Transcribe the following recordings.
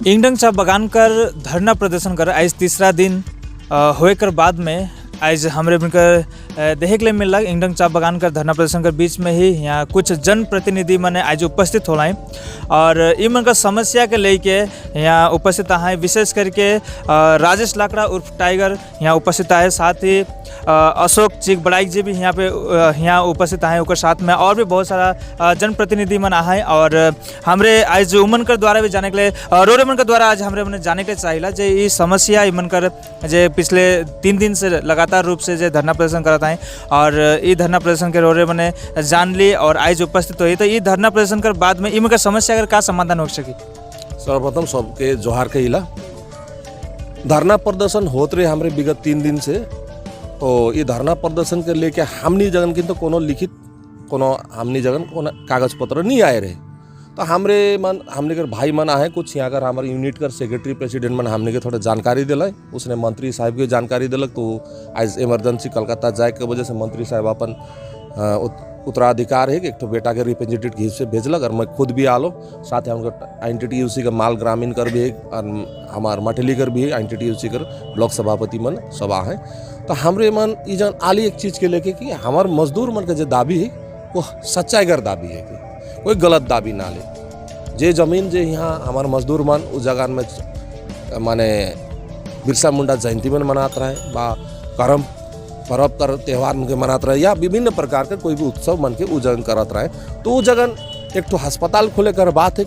इंगडंग चा बगान कर धरना प्रदर्शन कर आज तीसरा दिन होए कर बाद में आज हमरे मिलकर देखे के लिए मिलला। इंगडंग चा बगान कर धरना प्रदर्शन कर बीच में ही यहाँ कुछ जनप्रतिनिधि मने आज उपस्थित होला और ई मन का समस्या के लेके यहाँ उपस्थित आए। विशेष करके राजेश लाकड़ा उर्फ टाइगर यहाँ उपस्थित आए, साथ ही अशोक चिक बड़ाइक जी भी यहाँ पे यहाँ उपस्थित आए। ओकर साथ में और भी बहुत सारा जनप्रतिनिधि मन आए और हमरे आज उमन कर द्वारा भी जाने के लिए रोरे मन के द्वारा आज हमरे मने जाने के चाहिला जे ई समस्या ई मन कर जे पिछले 3 दिन से लगातार रूप से जे धरना प्रदर्शन करत आए और ई धरना प्रदर्शन के रोरे मने जान ली और आज उपस्थित हुई, तो ई धरना प्रदर्शन कर बाद में ई मन कर समस्या अगर का समाधान हो सकी? सर्वप्रथम सबके जोहार कहिला। धरना प्रदर्शन होत रहे हमरे विगत 3 दिन से। तो ये धरना प्रदर्शन के लेके हमनी जगन किंतु कोनो लिखित, कोनो हमनी जगन कोनो कागज पत्र नहीं आए रहे। तो हमरे मन हमने कर भाई मन आए कुछ यहाँ कर, हमारे यूनिट कर सेक्रेटरी, प्रेसिडेंट मन हमने के थोड़ा जानकारी दिला। उसने मंत्री साहब के जानकारी दिलक। तो आज इमरजेंसी कलकत्ता जाए के वजह से मंत्री साहब अपन उत्तराधिकार है कि एक ठो बेटा के रिप्रेजेंटेटिव के हिस्से भेजलक और मैं खुद भी आलो। साथ ही हमको आईएनटीयूसी का माल ग्रामीण कर भी है और हमार मठली कर भी है, आईएनटीयूसी कर ब्लॉक सभापति मन सब आए। तो हमरे मन ई जन आली एक चीज़ के लेके कि हमार मजदूर मन के जो दाबी है, वो सच्चाई कर दाबी है कि कोई गलत दाबी ना ले। जे जमीन जे यहाँ हमार मजदूर मन उस जगह में माने बिरसा मुंडा जयंती मन मनात रहे बा करम पर्व तर त्यौहार मन के मनात रहे या विभिन्न प्रकार के कोई भी उत्सव मन के उ जगह करत रहे, तो उ जगह एक ठो अस्पताल खोले कर बात है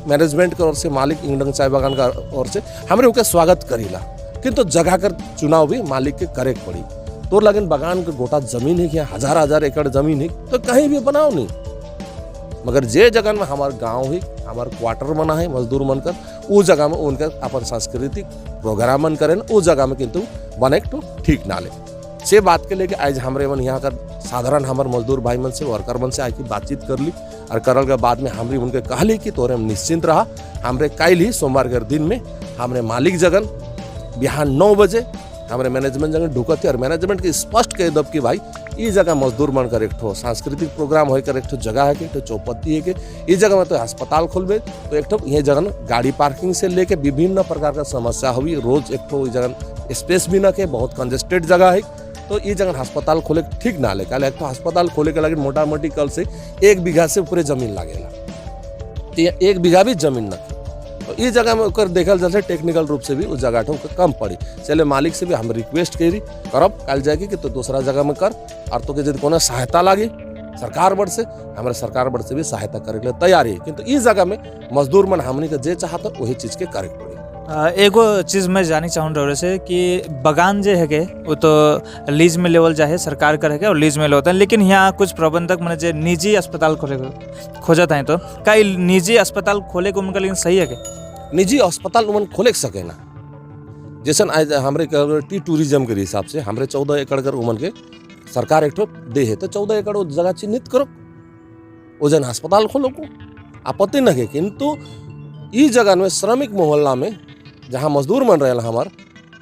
मैनेजमेंट के ओर से, मालिक इंगडंग चाय बागान का ओर से, हमरे ओके स्वागत करीला। किंतु जगह कर चुनाव भी मालिक के करे के पड़ी। तो लगन बगान के गोटा जमीन है कि हजार हजार एकड़ जमीन है, तो कहीं भी बनाओ नहीं, मगर जे जगह में हमार गांव है, हमार क्वार्टर बना है मजदूर मन कर, वो जगह में उनका अपन सांस्कृतिक प्रोग्राम मन करें, वो जगह में किंतु बने तो ठीक ना ले। से बात के लेके आज हमरे मन यहाँ कर साधारण हमार मजदूर भाई मन से, वर्कर मन से आके बातचीत कर ली और करल के बाद में हमरी उनके कहली कि तोरे हम निश्चिंत रहा। हमरे काल ही सोमवार के दिन में हमरे मालिक जगन बिहान 9 बजे हमारे मैनेजमेंट जगह ढुकत और मैनेजमेंट के स्पष्ट कह दब कि भाई, ये जगह मजदूर मन कर एक ठो सांस्कृतिक प्रोग्राम हो कर एक ठो जगह है कि एक ठो चौपत्ती है कि ये जगह में तो अस्पताल खोलबे तो एक ठो ये जगह गाड़ी पार्किंग से लेके विभिन्न प्रकार का समस्या हुई। रोज एक ठो जगह स्पेस भी न के, बहुत कंजेस्टेड जगह है। तो ये जगह अस्पताल खोले ठीक ना ले। कल एक तो अस्पताल खोले के लगे मोटा मोटी कल से 1 बीघा से ऊपर जमीन लागेला, तो ये 1 बीघा भी जमीन न। तो ये जगह में ओकर देखल जाए, टेक्निकल रूप से भी उस जगह ठो कम पड़ी। चले मालिक से भी हम रिक्वेस्ट करी करब कल जाके कि तो दूसरा जगह में कर और तो के यदि कोनो सहायता लागे सरकार बड़ से, हमारे सरकार बड़ से भी सहायता करे के लिए तैयार है। किंतु इस जगह में मजदूर मन हमनी के जे चाहता, वही चीज के करे के पड़ी। एगो चीज़ मैं जाने चाहूँ रहे से कि बगान जे है के वो तो लीज में लेवल जाए, सरकार कर है और लीज में लेवत है, लेकिन यहाँ कुछ प्रबंधक मैंने जे निजी अस्पताल खोले खोजत हैं, तो का ई निजी अस्पताल खोले को उनका लेकिन सही है के? निजी अस्पताल उमन खोले सके ना। जैसन आज हमरे टी टूरिज्म के हिसाब से हमरे 14 एकड़ कर उमन के सरकार एक ठो दे है, तो 14 एकड़ वो जगह चिन्हित करो, वो जन अस्पताल खोलो को आपत्ति न है। किंतु ई जगह में श्रमिक मोहल्ला में जहाँ मजदूर मन रहे हमार,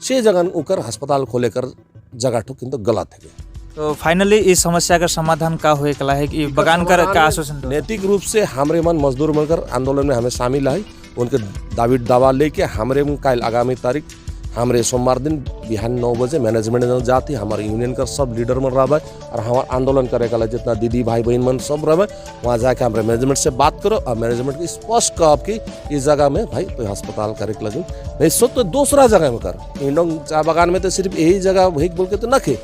से जगह ओकर अस्पताल खोले कर जगह ठो किंतु गलत है। तो फाइनली इस समस्या का समाधान का होए कला है कि बगान कर का आश्वासन दो? नैतिक रूप से हमरे मन मजदूर बनकर आंदोलन में हमें शामिल है। उनके दावी दावा लेके हमरे कल आगामी तारीख हमरे सोमवार दिन बिहान 9 बजे मैनेजमेंट में जाती। हमारे यूनियन का सब लीडर मन रहा और हमारा आंदोलन करे का जितना दीदी भाई बहन मन सब रहे, वहाँ जाके हमारे मैनेजमेंट से बात करो और मैनेजमेंट की स्पष्ट कहो कि इस जगह में भाई तो अस्पताल करे के लगे नहीं, सो तो दूसरा जगह में कर। इंडोंग चाय बागान में तो सिर्फ यही जगह वही बोल के तो न खे,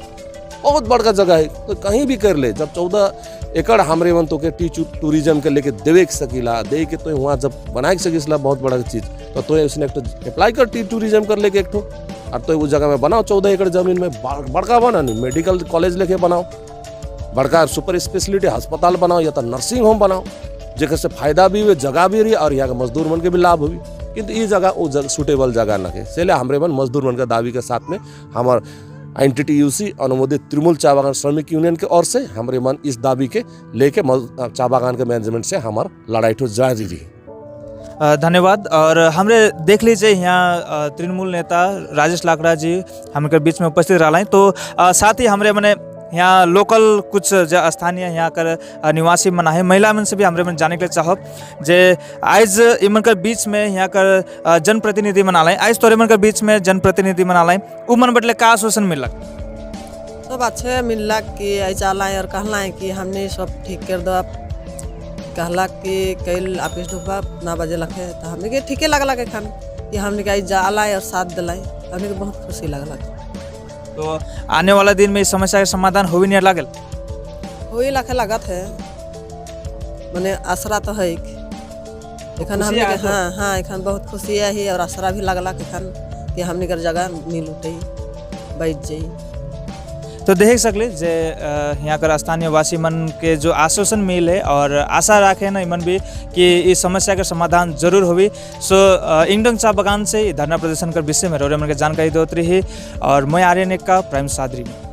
बहुत बड़का जगह है, तो कहीं भी कर ले। जब 14 एकड़ हमरे मन तो के टी टूरिज्म के लेके देवे के सकीला, दे के तो वहाँ जब बनाए के सकीला बहुत बड़ा चीज, तो उसने एक तो अप्लाई कर टी टूरिज्म कर लेके एक ठो और तो उस जगह में बनाओ। 14 एकड़ जमीन में बड़का बना नहीं, मेडिकल कॉलेज लेके बनाओ, बड़का सुपर स्पेशलिटी अस्पताल बनाओ या तो नर्सिंग होम बनाओ, जेकर से फायदा भी हुए, जगह भी रही और यहाँ के मजदूर मन के भी लाभ हुई। किंतु ये जगह वो जगह सुटेबल जगह न के इसलिए हमरे मन मजदूर मन के दावी के साथ में हमार आईएनटीयूसी अनुमोदित तृणमूल चाय बागान श्रमिक यूनियन के ओर से हमरे मन इस दावी के लेके चाय बागान के मैनेजमेंट से हमार लड़ाई ठो जारी रही। धन्यवाद। और हमरे देख लीजिए, यहाँ तृणमूल नेता राजेश लाकड़ा जी हमके बीच में उपस्थित रहा। तो साथ ही हमरे मने यहाँ लोकल कुछ जो स्थानीय यहाँ कर निवासी मन है, महिला मन से भी हमरे मन जाने के लिए चाहब जे आज इमन कर बीच में यहाँ कर जनप्रतिनिधि मन आलाय। आज तोरे मन कर बीच में जनप्रतिनिधि मन आलाय, उ मन बटले का आश्वासन मिलक? सब अच्छे मिललक कि ऐसा आलाय और कहलाए कि हमने सब ठीक कर दो। कहलक कि कल ऑफिस ढुकबा ना बजे लखे, तो हमने के ठीके लगलक एखन कि हमने के जा आलाय और साथ दिलाय, हमने के बहुत खुशी लगलक। तो आने वाला दिन में इस समस्या के समाधान होवी नहीं लागल? होई लखे लगत है, मने आसरा तो है एखन। खुशी हमने के आए तो? हाँ, एखन बहुत खुशी आई और आसरा भी लगलक एखन कि हमने के जगह मिल उठे, बैठ जाई। तो देख सकले जे यहाँ कर स्थानीय वासी मन के जो आश्वासन मिल है और आशा रखे न इमन भी कि इस समस्या के समाधान जरूर होवी। सो इंगडंग चा बगान से धरना प्रदर्शन कर विषय में रौरे मन के जानकारी दोत रही और मैं आर्यन एक्का, प्राइम सादरी में।